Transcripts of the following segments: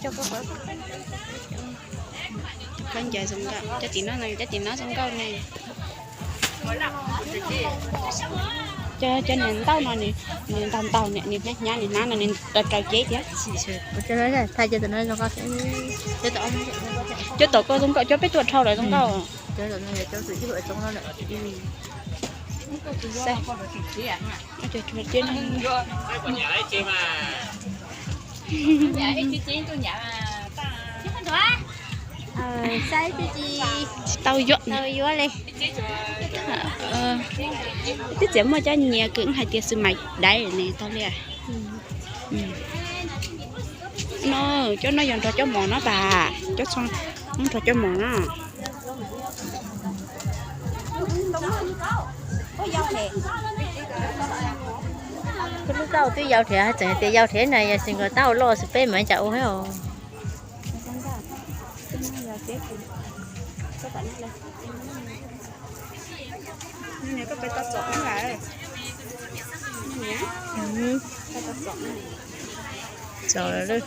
Khaub ncaws zoo nkauj, cov tim no, cov tim no zoo nkauj ne. Cov, cov niag ntaub no nws ntaug ntaug, niag hnyav hnyav, niag hnab no nws raws raws cev thiab. Thaij cov tom no zoo nkauj. Cov tom ko zoo nkauj, cov peb tuaj dhau lawm zoo nkauj. Tsis tau yuav li. Twb txiav muaj cov nyias kwv hais tias xwm mais daiv ne tau li. No, cov no yog nrog cov mos no tas, cov txho nrog cov mos no. Lub taub twb yau thiab, tseem hais tias yau thiab na, yog xwm nkaus taub loj xwb peb mas cas ua thiab os. Txog lawm.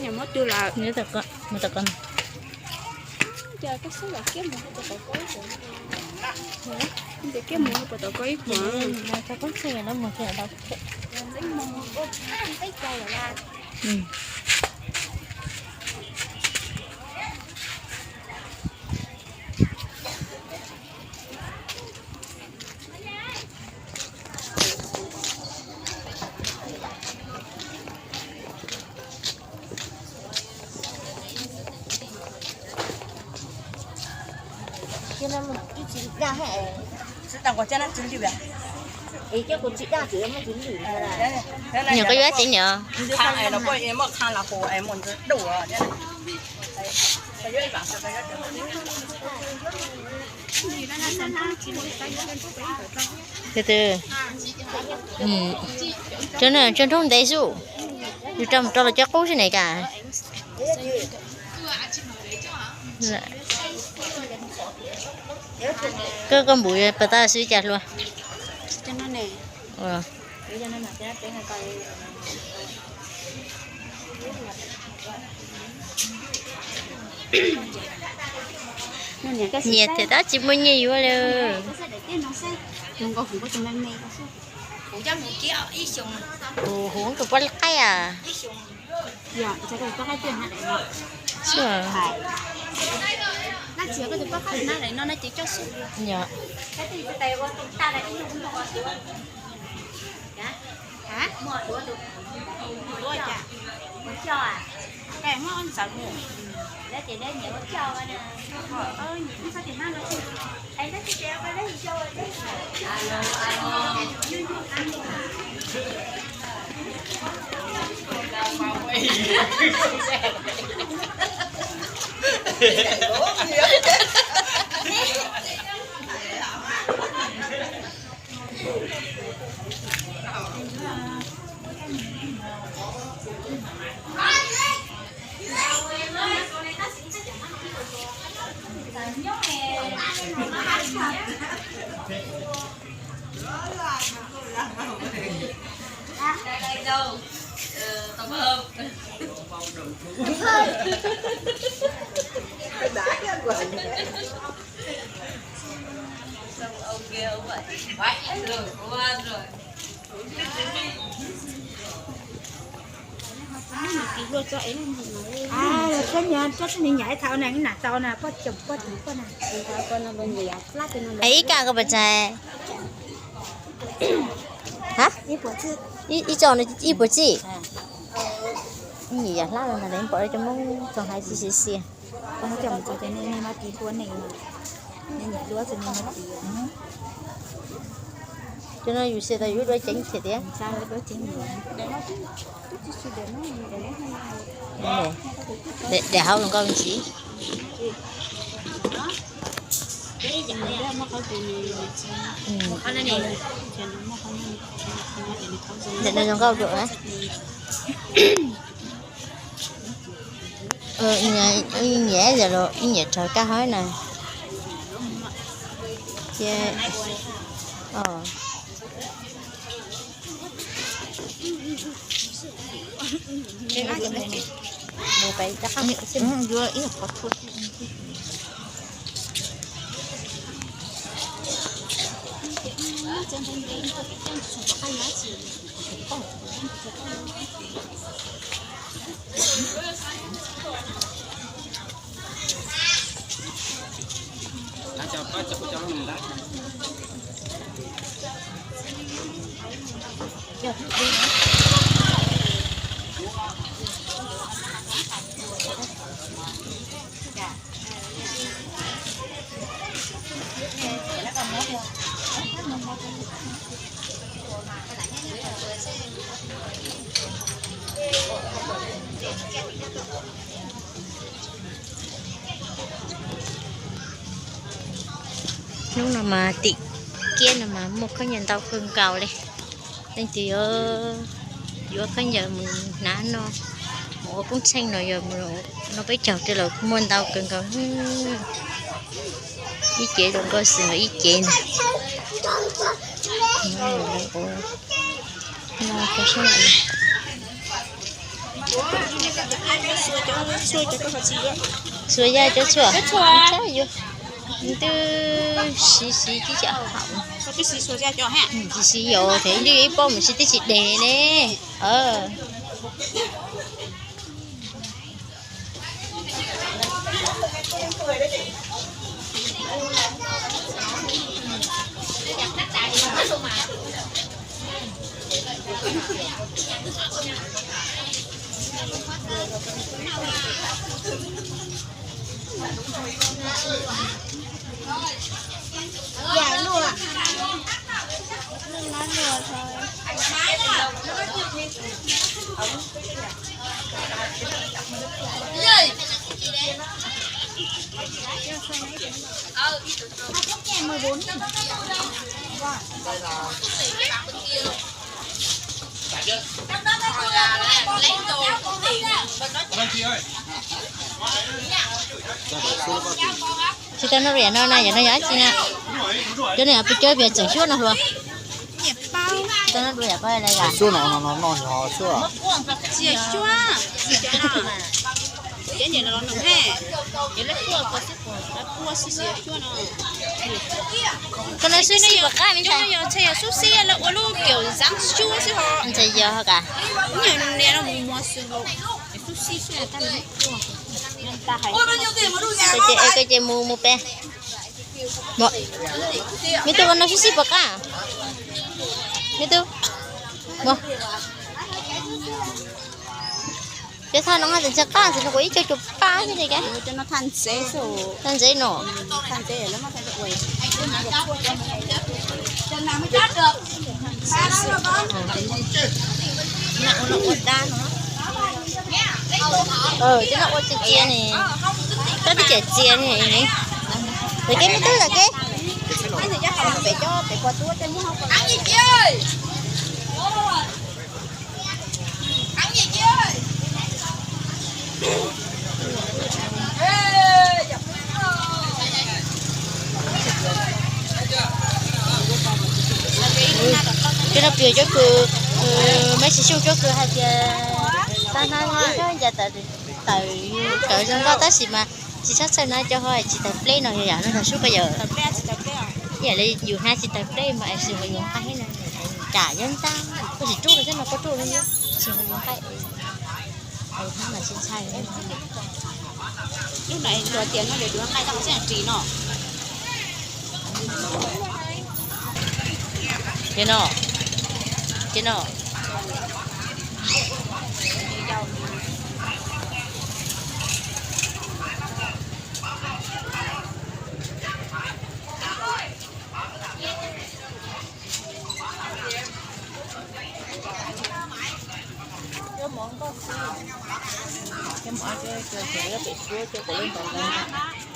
Muab twg lawm? Mus tom ko. Ces koj xub los kiab mus puas tom ko ib puas? Ces kiab mus puas tom ko ib puas? Txog koob txheej no mus kiag tau. Nyuam qhuav yuav txiv niam. Tus twg? Cov no tso nrog ntev xwb. Yus rau mus rau los cov qub xwb ne cas. Koj, koj npum pas tau xwb cas hlua. Nyias thiaj tab tsis muaj nyiaj yuav li. Kuv hu tus poj qaib a. Ib kas koj puas txais? Ha? Ib txoj no ib puas tsib? Ib yam hlab los ntag, pom cov Hmoob txog hais tsis siv xias. Cov no yus xias tas yus duav ceev thiab tiag. Daim hauv zoo nkauj ntxiv. Daim no zoo nkauj dua. Nyiam yam los ib nyiam raws kab hauv na. Cia. Hnub no mas tim kiab no mas muaj khaub ncaws ntau kawg nkaus li. Leej twg yuav, yuav khaub ncaws mus hnav no, mus ua koob tsheej no, yog mus no peb caug tej los muaj ntau kawg nkaus. Ib cev zoo nkauj xwb los ib cev no. Txhua yaj cov tshuaj, twb siv siv tib si haum, tsis siv yus, ces ib pob mus siv tib si deg ne. Tsis tau noj rau yam no na, yam no yog dab tsi na? Cov no yog peb cov peb tseem xyuab no hluas. Tsis tau noj rau yam ko li yam. Xyuab no no no no yog xyuab. Tsis yog xyuab, tsis yog no. Cov niam los nug he. Koj no xub xib puas qab me ntxhais? Yog xub xib lawv ua lub kiểu dáng xyuab xwb ho. Ntxhais yog ho kas. Niam no mus muag xwb los xub xib xwb. Koj ces mus mus pem. Me tub, koj no xub xib puas qab? Me tub, mus. Cov thaj no mas tseem qab xwb, no kuv ib co cuag pab xwb ne. Thaj ntxev no. Cov no ua txias txias ne. Cov twb cem txias ne. Lawm kev me tub, lawm kev. Cov no pw cov kws, meb tsis xyuj cov kws hais tias tab hnab hnab ncas tawm, tawm zoo nkauj tab sis mas tsis txhob txhawj na, cov ho tsis tawg pleb no yog yam no tag sub ko yawm. Ib yam li yus hnab tsis tawg pleb mas es tsis ua yus nqaij thiab no. Kam yog ntag, koj tsis rub los thiab no, koj rub los thiab tsis ua yus nqaij. Lub no tias no yog yus nqaij tau xyaj ris no. Ces no, ces no. Cov mov nkauj xwb, cov mov cov pem suab cov kuv leej ntau ntau.